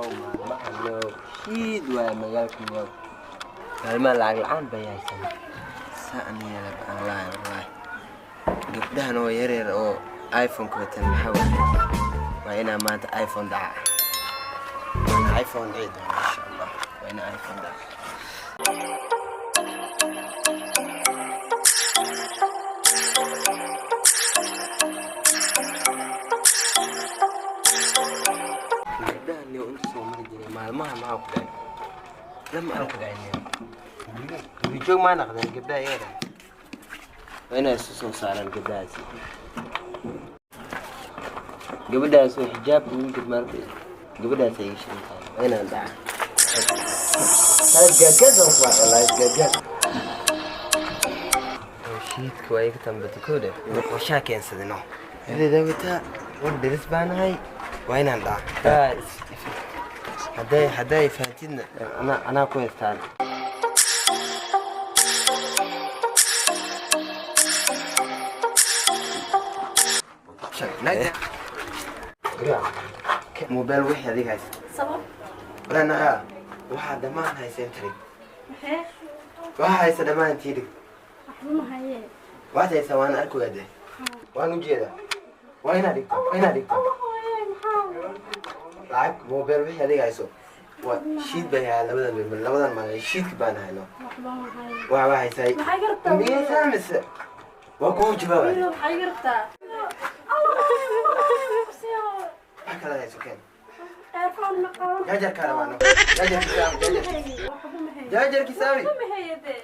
Maalmahan shiid waay magaalka niyow. Maalmaha lacag la'aan bay haysan. Saan yeela baan lahay wallaahi. Gabdhahan oo yaryar oo iPhone-ka watan maxaa waaye? Waa inaa maanta iPhone dhaca. Waana iPhone dhici doona insha Allah. Waa inaa iPhone dhaca. Gabdhahan niyow inta soo mari jiray maalmaha maxaa ku dhacay? Lama aan ku dhacay niyow. Guri joog maa naqdeen gabdhaha iyaga dhan. Waa inay isu soo saaraan gabdhahaasi. Gabadhaas oo xijaabka ugu jir maanta gabadhaas ay iga shidan tahay. Waa inaan dhaca. Taas gaagaas aan ku waay wallaahi gaagaas. Shiidka waa iga tambata kowda. Qorshaa keensaday no. Sideeda wataa war deris baan ahay. Waa inaan dhaca. Hadday fahatidna anaa ku haystaan. Mobile wixii adiga haysa. Sabab? Walaa waxaa dhammaan haysa intarig. Maxee? Waxaa haysa dhammaan tiirig. Waxba ma hayee. Waxaad haysaa waan arkayaa dee. Waan u jeedaa. Waa inaad dhigto. Waa inaad dhigto. Allah hooye, maxaa? Lacag mobile wixii adiga hayso. Waa shiid bay hayaa labadan maalin shiidka baan hayno. Waxba ma hayee. Waa haysaa. Maxay gartaa? Miyaysaa mise? Waa kuu jawaabay. Wiil, maxay gartaa? Allah hooye, Wax kale hayso keen. Earphone ma qaban. Jaajarkaa rabaa no. Jaajarkiisa aawi, jaajarkiisa. Waxba ma hayee. Jaajarkiisa aawi. Waxba ma hayee dee.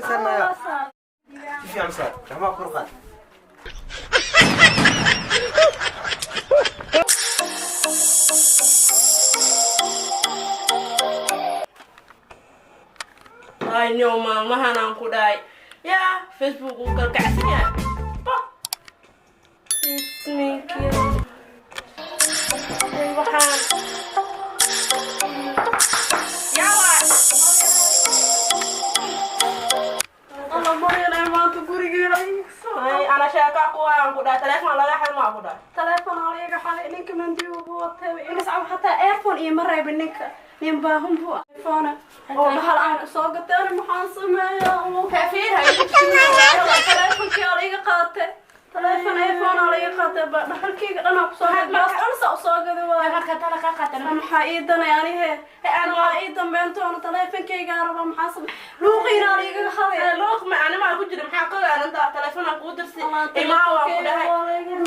Saarnaya. Si fiican u saar. Gacmaha kor u qaad. Ay niyow, maalmahan aan ku dhahay yaa Facebook uu kalkacsan yahay. Ba isminkii ay waxaan yaa waay. Allah Maryan, ay maanta gurigeena iga soo. Ay, ana sheeka ku aan ku dhahay telefoon laga xirmaa ku dhahay. Telefoon aa iga xalay ninka mandi ugu watay iga sacab xataa earphone iyo ma reebin ninka. Nin baahan buu iPhone oo dhahal aan soo gatay ani maxaan sameeyaa? Kafiir hay. Telefonkii aa iga qaatay. Telefoon iPhone aa iga qaatay ba dhaxalkayga dhan aa kusoo gaday. Baas dhan saa usoo gaday waay. Marka tala ka qaatan. Maxaa ii danay anihe? Maxaa ii dambeyntoona teleefonkayga raba maxaa samey? Luuqiina aa igaga haday. Luuq ma ani maa ku jira maxaa ka ogaananta telefoon aan kuu dirsi imaa waan ku dhahay.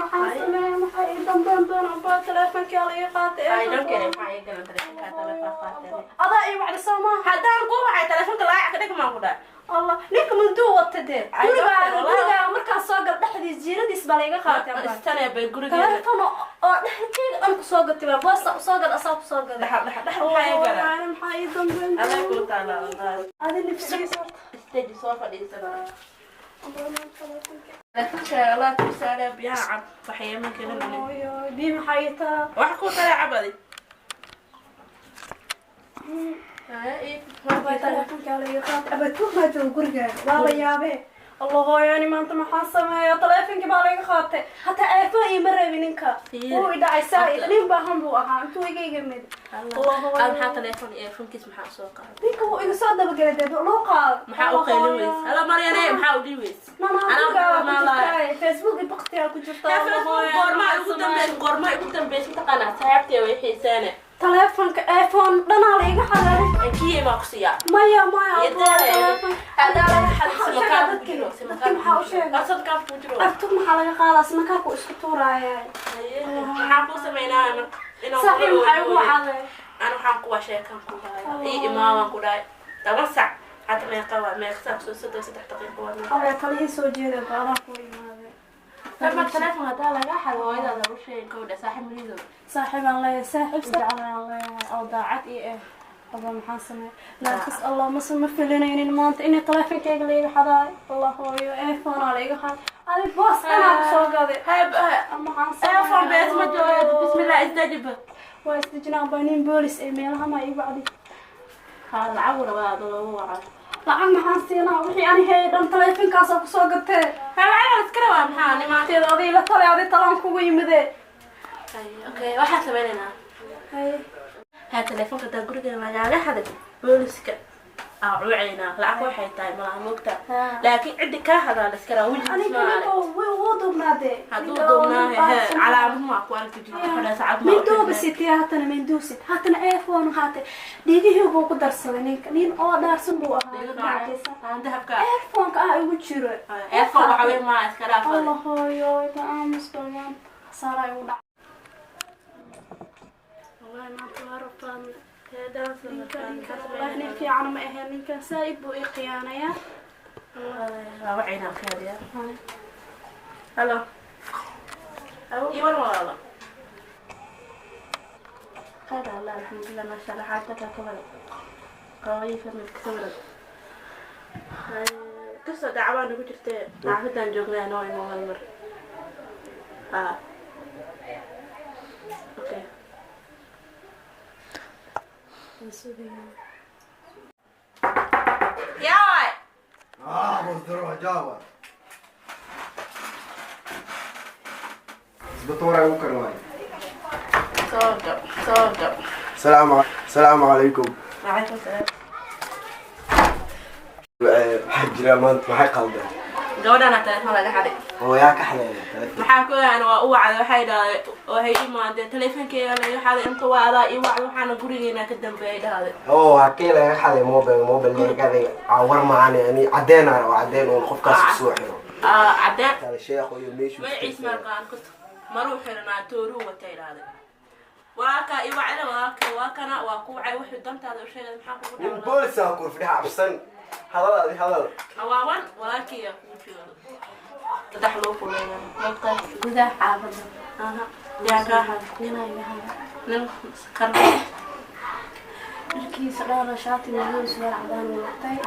Maxaa sameeya? Maxaa ii dambeyn doona? Ba teleefonkii aa iga qaatay. Ay don't care, maxaa ii galan telefoonka telefoon qaatay. Adaa ii wacdi soo maaha. Haddaan kuu wacay telefoonka lacag ka dhig maan ku dhahay. Allah ninka manduu wata dee. Ay, gurigaaga wallahi. Gurigaaga markaan soo gal dhexdiis jiiradiis baa laiga qaatay abaa. Istane bay gurigeeda. Telefoon oo dhexdkeyga dhan kusoo gatay baa boosta usoo gad asaa kusoo gaday. Dhaxal dhaxal dhaxal maxaa ii galan? Wallahi, maxaa ii dambeyn Adaa doona? kuu taalaa wallahi. Adi nafsigiisa horta. Stage soo fadhiisana. Telefoonka Allah kuu saaray biyaha cab waxyeema gelin. Hooyo, biyo maxaa ii taraa? Wax kuu tala cabadi. Abaa telefoonkaa la iga qaatay. Abaa tuug maa jooga gurigaaga? Waa la yaabee. Allah hooyo, ani maanta maxaa sameeya? Teleefonkii baa la iga qaatay. Hataa iPhone iima reebin ninka. Fiir. Wuu i dhacay saa nin baahan buu ahaa intuu iga mid. Allah hooyo. Maxaa telefoon iyo iPhone-kiis maxaa soo qaaday? Ninka wuu iga soo dabagelay dee loo qaado. Maxaa u qaylin weyse? Hala Maryane, maxaa u dhihi weyse? Nana Anaa gurigaaga ku ku jirtaa. Facebook iyo baktigaa ku jirtaa. Allah Facebook hooyo, goormaa maxaa ugu sameeya? dambeysay? Goormaa ugu dambeysay mataqaanaa saaxiibtay way xiiseene. Telefoonka iPhone dhanaa la iga xaday. Kiyay baa ku siiyaa. Maya maya. Yadee, telefoon. Hadaa laga xaday Maxaa u simakaar sheegaa ku dadkii? jiro. Dadkii maxaa u sheegaa? Qarsadkaaf ku jiro. Artug maxaa laga qaadaa? Simakaarku isku tuuraaya. Maxaa kuu sameynaa marka? Inaan Saaxiib kula maxay ugu ooyo. wacday? Ana waxaan kuwa sheekan ku haya. Ii imaawaan ku dhahay. 10 sac. Hadda meeqa waa? Meeqa sac soo 33 daqiiqo waa meeqa? Abaa talihii soo jeeda baadaa ku imaaday. Marka telefoon hadaa laga xado hooyadaada u sheeg gabadha saaxiib milido. Saaxiibaan leeyahay, saaxiib jeclaan leeyahay oo daacad ii ah. Abaa maxaan sameeya? Laakiin Allah mase ma filinaynin maanta inay teleefonkayga la iga xadaay. Allah hooyo, iPhone aa la iga xaday. Adi boos anaa ku soo gaday. Maxaan sameeyaa? iPhone bees ma joogo. Bismillah isdajib. Waa isdejinaa baa nin boolis ee meelaha ma ii wacdi. Ha lacag rabaa adoo loogu wacay. Lacag maxaan siinaa? Wixii ani hayay dhan teleefonkaasaa kusoo gatee. Ha lacag la iska rabaa maxaa nimaa? Teeda adii la tale adi talaan kugu yimidee. Okay, waxaan sameynaynaa. Haye. Haa, telefoonka taa guriga lagaaga xaday, booliska aa cuucaynaa. Lacag waxay tahay malaha, moogtaa? Laakiin ciddi kaa hadaa la iska raa wejigiis. Aniga ma ninka wuu duubnaadee. Hadduu duubnaa hee, calaamad maa ku aragta jidka fadhaa saacad maa. Minduuba sitee haatana, minduu sit haatana, iPhone haate dhigihii buu ku darsaday ninka. Nin oo dhaarsan buu ahaa. Dahabka. iPhone-ka ah igu jiro. IPhone waxa wey maa iska dhaafay. Allah hooyo, iga aamus dhammaan, khasaara igu dhac. Wallahi maanta waa rafaadna. Ninka wallahi nin fiican ma ahayn. Ninkan saaid buu ii khiyaanayaa. Waa wacaynaa kaadiya. Halo, iwan walaalo. Khayr Allah, alxamdulilah, maasha Allah. Xaajaka ka waran? Qawaayi familka ka waran? Kasoo dacwaa nagu jirtee, xaafadaan joognaa, noo imo hal mar. Ha, okay. Waan sugayaa. Yaa waay? Ah, здорово, Java. Isbatoora ugu kar waay. Soo gab, soo gab. Salaamu calaykum. Wacalaykum salaam. Maxaa jira maanta? Maxay qaldan? Gabadhana telefoon laga xaday. Oo yaa ka xadeeya telefoon? Maxaa ku yahan? Waa u wacday, waxay dhahday, waxay imaadeen teleefonkeyga laga xaday, inta waa adaa ii wacday, waxaana gurigeena ka dambeeyay dhahday. Oo hakee laga xaday mobile? Mobile laga xaday war maani ani cadeen aan oo cadeen uun qofkaas kusoo xiro. Cadeen. Kale sheekho iyo meeshuu. Magaciis maalqaan kut maruu xiranaa, tooruu watay dhahday. Walaalkaa ii wacday, walaalka waa kana, waa ku wacay, wuxuu dantaada u sheegay, maxaa kugu Nin dhacay? boolisaa kurfidhaha cabsan, hadal adi hadal. Awaawan walaalkeyga kuu joogo, saddex loo kuleeyaa moogtahay. Gudaha xaafadda. Aha, yaa kaa xaday? Ninaa iga hada. Nin qarba. Dharkiisa dheer, shaati madow, surwaal cadaan uu watay.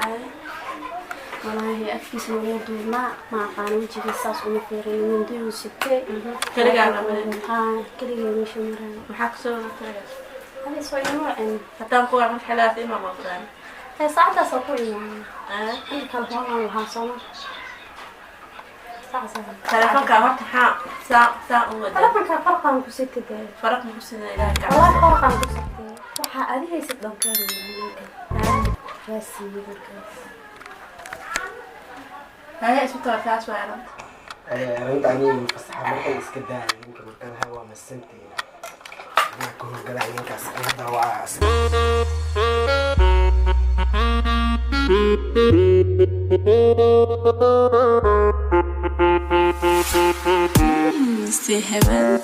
Walaahi afkiisana wuu duubnaa, ma aqaan wejigiisa, saas uma fiirin. Mindiyuu sitay. Kaligaa la maray? Haa, keligay meesha maraya. Maxaa kusoo wadatay? Hadi soo ima wacin. Haddaan ku wacan xilaas ima moogtaan. Ee saacadaas oo ku imaana inta kale hoolaan lahaa sooma saacadaas. Telefoonka horta maxaa saa saa u wada? Telefonka farqaan ku sitay dee. Faraq ma ku sida Ilaahay ka. Walaahi farqaan ku sitay. Waxaa adi haysad dhankeena ninka waa siiyey markaas. Haya, isbitaal taas waa aranta. Arrinta aniga fasaxa markan iska daaya ninka markan hay waa masantayna anaa ka howlgalaya ninkaas hadda waa. See heaven.